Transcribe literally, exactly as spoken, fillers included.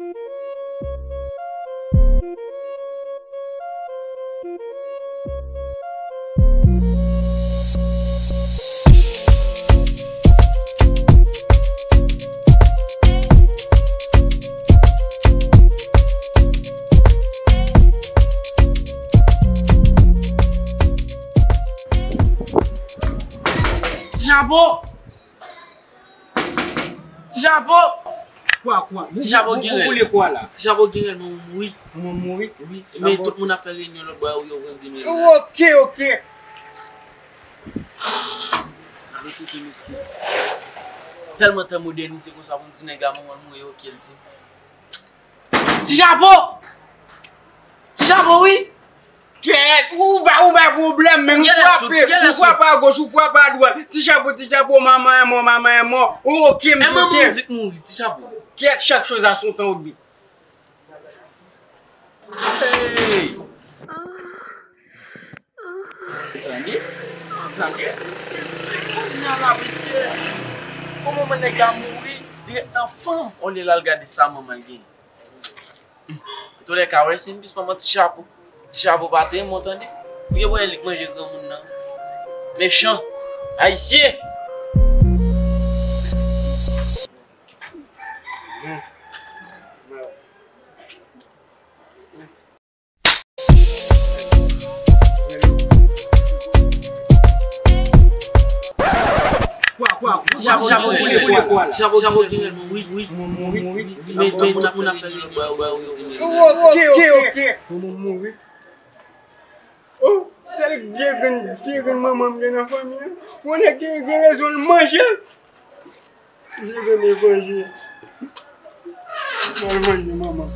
Ti Chapo! Ti Chapo! Kwa, kwa? Ti Chapo gen rèl. Ti Chapo gen rèl, manman mouri. Manman mouri? Wi. Men tout moun ap fè reyinyon lòt bò a, yo vin di nou. Ok, ok. Gade kote mesye. Tèlman tan modènize konsa pou m di nèg la manman l mouri, ok, l di. Ti Chapo! Ti Chapo, wi! Kèt, ou ba, ou bay pwoblèm, men ou frape, ou frape a goch, ou frape a dwat. Ti Chapo, Ti Chapo, maman è mò, maman è mò. Ok, m di ok. Kèt, chaque chose a son temps, ok. Hey! Tande? Tande? Kounye a la, mesye, bon moman nèg la mouri, dirèk nan fanm, olye l al gade sa manman l genyen. Antouka, wè, se yon pis manman Ti Chapo. Ti Chapo pa te renmen w, tande. Ou gen pou wè li k manje granmoun nan. Mechan. Ayisyen. Ti Chapo gen rèl, wi, wi. Men tout moun ap fè reyinyon. Ok, ok. Manman mouri. Oh, sèl vye grenn, vye grenn manman m gen nan fanmi an. Yon nèg gen, gen rezon l manje l. Vye grenn evanje. Mal manje manman.